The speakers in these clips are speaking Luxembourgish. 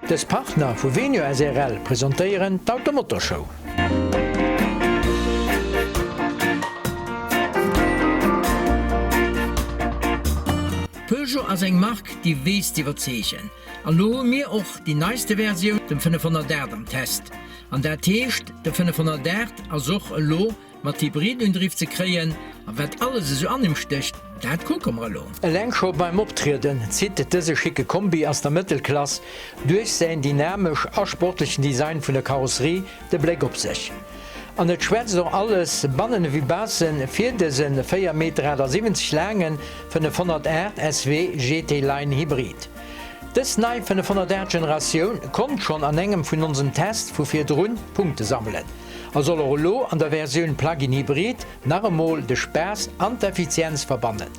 Dës Partner vu Venio srl presentéieren d'Automotorshow. Peugeot ass eng Mark déi weess z'iwwerzeegen. An lo hu mir och déi neiste Versioun, dem 508 am Test. An dat heescht de 508 ass och elo Mat Hybridundriff ze kréien a wat alles esou an em stécht, dat kucke mer elo. Eleng scho beim Optrieden zitt dëse schicke Kombi aus der Mëttelklass duerch säin dynamesch a sportlechen Design vun der Karosserie de Bléck op sech. An et schwätzt och alles bannen ewéi baussen fir dëse 4 Meter 78 laange 508 SW GT Line Hybrid. Dës nei 508 Generatioun konnt schonn an engem vun onsen Test vu virdrun Punkte sammelen. A soll och elo an der Versioun Plug-in Hybrid nach emol de Spaass an d'Effizienz verbannen.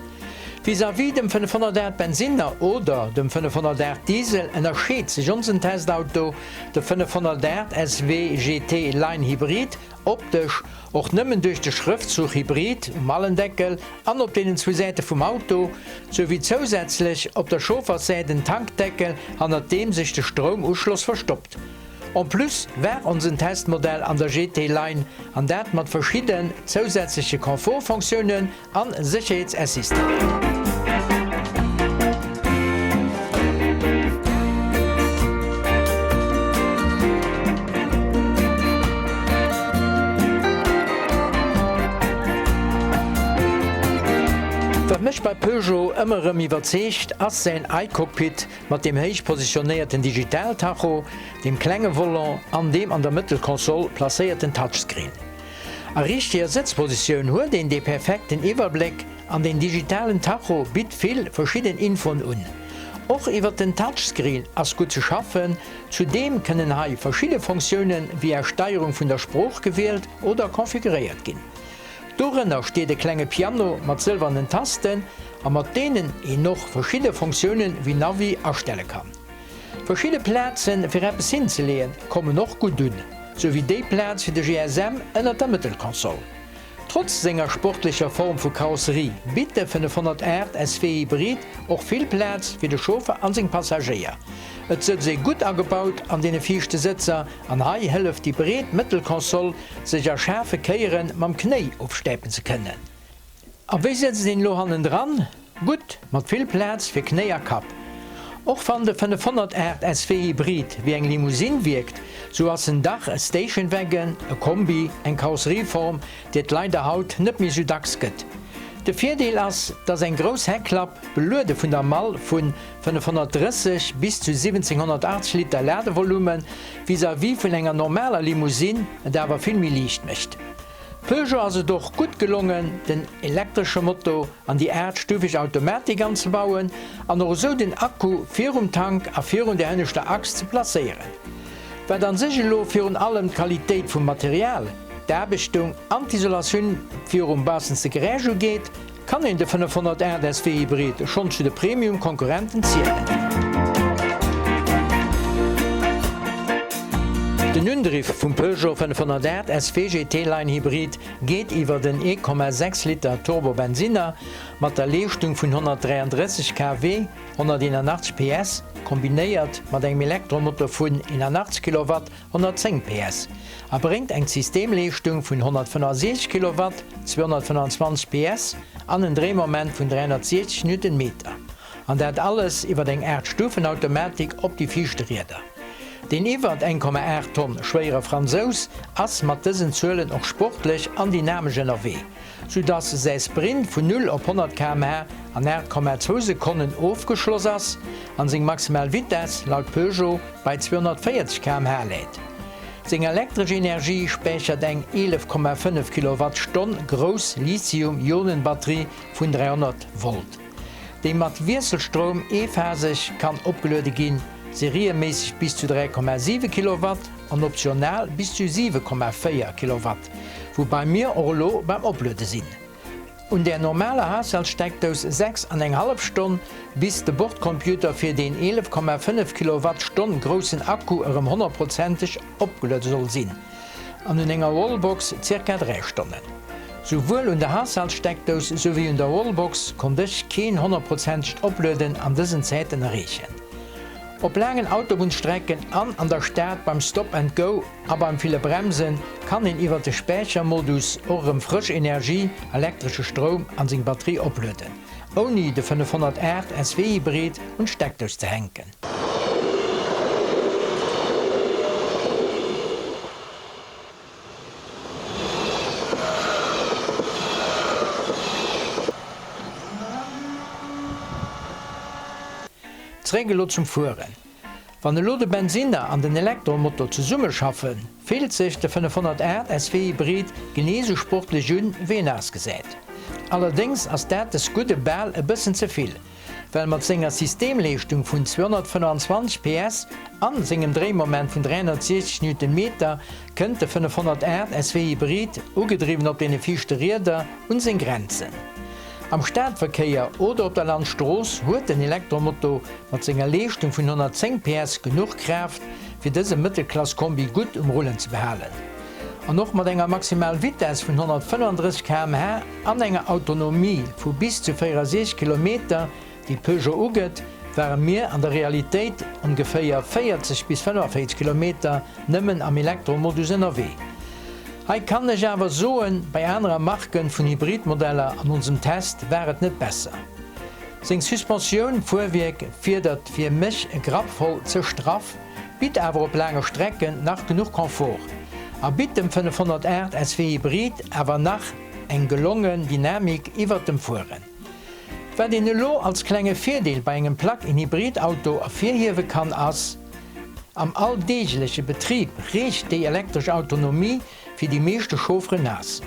Vis-à-vis dem 508 Bensinner oder dem 508 Diesel ënnerscheet sech onsen Testauto, de 508 SW GT Line Hybrid, optesch och nëmmen duerch de Schrëftzuch Hybrid um Allendeckel an op deenen zwou Säite vum Auto, souwéi zousätzlech op der Chaufferssäit en Tankdeckel, hannert deem sech de Stroumuschloss verstoppt. En plus war onsen Testmodell an der GT Line, an dat mat verschidden zousätzleche Komfortfonctiounen an Sécherheetsassistenten. Wat mech bei Peugeot ëmmer erëm iwwerzeegt, ass säin iCockpit Mat deem héich positionéierten Digitaltacho, deem klenge Volant an deem an der Mëttelkonsol placéierten Touchscreen. A richteger Sëtzpositioun huet een dee perfekten Iwwerbléck an den digitalen Tacho bitt vill verschidden Infoen un. Och iwwert den Touchscreen ass gutt ze schaffen, zudeem kënnen hei verschidde Fonctiounen via Steierung vun der Sprooch gewielt oder konfiguréiert ginn. Dorënner steet e klenge Piano mat sëlwernen Tasten a mat deenen een och verschidde Fonctiounen wéi Navi astelle kann. Verschidde Plazen fir eppes hinzeleeën kommen och gutt un, sou wéi déi Plaz fir de GSM ënnert der Mëttelkonsol. Trotz senger sportlecher Form vu Karosserie bitt de 508 SW Hybrid och vill Plaz fir de Chauffer an seng Passagéier. Et sëtzt ee gutt agebaut an deene viischte Sëtzer an hei hëlleft déi breet Mëttelkonsol sech a schaarfe Kéiere mam Knéi ofstäipen ze kënnen. A wéi sëtzt een elo hannendran? Gutt, mat vill Plaz fir Knéi a Kapp. Och wann de 508 SW Hybrid wéi eng Limousine wierkt, sou ass en dach e Station Wagon, e Kombi, eng Karosserieform, déi et leider haut net méi sou dacks gëtt. De Virdeel ass, dass eng grouss Heckklapp, beluede vun der Mall vun 530 bis zu 1780 Liter Ladevolumen, vis-à-vis vun enger normaler Limousine et awer vill méi liicht mécht. Peugeot ass et och gutt gelongen, den elektresche Motor an déi aachtstufeg Automatik anzebauen an och esou den Akku virum Tank a virun der hënneschter Achs ze placéieren. Wat an sech elo virun allem d'Qualitéit vum Material, d'Aarbechtung an d'Isolatioun virum baussenste Geräisch ugeet, Kann een de 508 SW Hybrid schonn zu de Premium-Konkurrenten zielen? Den Undriff vum Peugeot 508 SW GT Line Hybrid geet iwwert en 1,6 Liter Turbo-Bensinner mat der Leeschtung vun 133 kW, 181 PS, kombinéiert mat engem Elektromotor vun 81 Kilowatt, 110 PS, a bréngt eng Systemleeschtung vun 165 Kilowatt, 225 PS, an en Dréimoment vun 360 Newtonmeter. An dat alles iwwer eng Aacht-Stufen-Automatik op déi viischte Rieder. Deen iwwert 1,8 Tonn schwéiere Fransous ass mat dësen Zuelen och sportlech an dynamesch ënnerwee. sou dass säi Sprint vun 0 op 100 km/h an 8,2 Sekonnen ofgeschloss ass an seng maximal Vitess laut Peugeot bei 240 km/h läit. Seng elektresch Energie späichert eng 11,5 Kilowattstonn grouss Lithium-Ionen-Batterie vun 300 Volt, déi mat Wiesselstroum eephaseg kann opgeluede ginn, serieméisseg bis zu 3,7 Kilowatt. An optional bis zu 7,4 Kilowatt, woubai mir och elo beim Opluede sinn. Un där normaler Haushaltssteckdous 6 an eng hallef Stonn, bis de Bordcomputer fir deen 11,5 Kilowattstonn groussen Akku erëm honnertprozenteg opgeluede soll sinn, an un enger Wallbox zirka 3 Stonnen. Souwuel un der Haushaltssteckdous souwéi un der Wallbox konnt ech keen honnertprozentegt Oplueden an dësen Zäiten erreechen. Op laangen Autobunnsstrecken an an der Stad beim Stop and Go a beim ville Bremsen kann een iwwert de Späichermodus och erëm frësch Energie, elektresche Stroum, an seng Batterie oplueden, ouni de 508 SW Hybrid un d'Steckdous ze hänken. Zréck elo zum Fueren. Wann elo de Bensinner an den Elektromotor zesummeschaffen, fillt sech de 508 SW Hybrid genee sou sportlech un, wéi en ausgesäit. Allerdéngs ass dat des Gudde bal e bëssen ze vill. Well mat senger Systemleeschtung vun 225 PS an sengem Dréimoment vun 360 Newtonmeter kënnt de 508 SW Hybrid, ugedriwwen op deene viischte Rieder, un seng Grenzen. Am Stadverkéier oder op der Landstrooss huet den Elektromoto mat senger Leeschtung vun 110 PS genuch Kraaft, fir dëse Mëttelklass-Kombi gutt um Rullen ze behalen. An och mat enger maximal Vitess vun 135 km/h an enger Autonomie vu bis zu 64 Kilometer, déi Peugeot ugëtt, ware mir an der Realitéit ongeféier 40 bis 45 Kilometer nëmmen am Elektromodus ënnerwee. Hei kann ech awer soen, bei anerer Marken vun Hybridmodeller an onsem Test war et net besser. Seng Suspensioun, Fuerwierk, fiedert fir mech e Grapp voll ze straff, bitt awer op laange Strecken nach genuch Confort a bitt dem 508 SW Hybrid awer nach eng gelongen Dynamik iwwert dem Fueren. Wat een elo als klenge Virdeel bei engem Plug-in-Hybrid-Auto ervirhiewe kann ass, Am alldeegleche Betrib reecht déi elektresch Autonomie fir déi meeschte Chaufferen aus.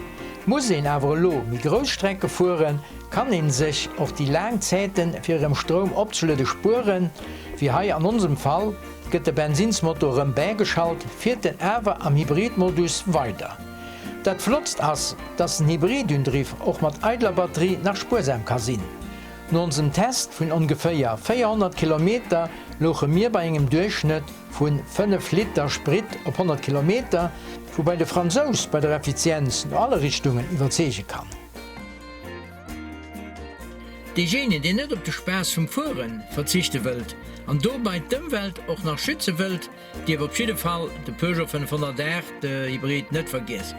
Muss een awer elo méi grouss Strecke fueren, kann een sech och déi laang Zäiten fir erëm Stroum opzeluede spueren, wéi hei an onsem Fall. Gëtt de Bensinnsmotor erëm bägeschalt, fiert en awer am Hybridmodus weider. Dat Flottst ass, dass den Hybridundriff och mat eideler Batterie nach spuersam ka sinn. No onsem Test vun ongeféier 400 Kilometer louche mir bei engem Duerchschnëtt vu 5 Liter Sprit op 100 Kilometer, woubäi de Fransous bei der Effizienz no alle Richtungen iwwerzeege kann. Deejéinegen, deen net op de Spaass vum Fuere verzichte wëllt an dobei d'Ëmwelt och nach schütze wëllt, dierf op jidde Fall de Peugeot 508 Hybrid net vergiessen.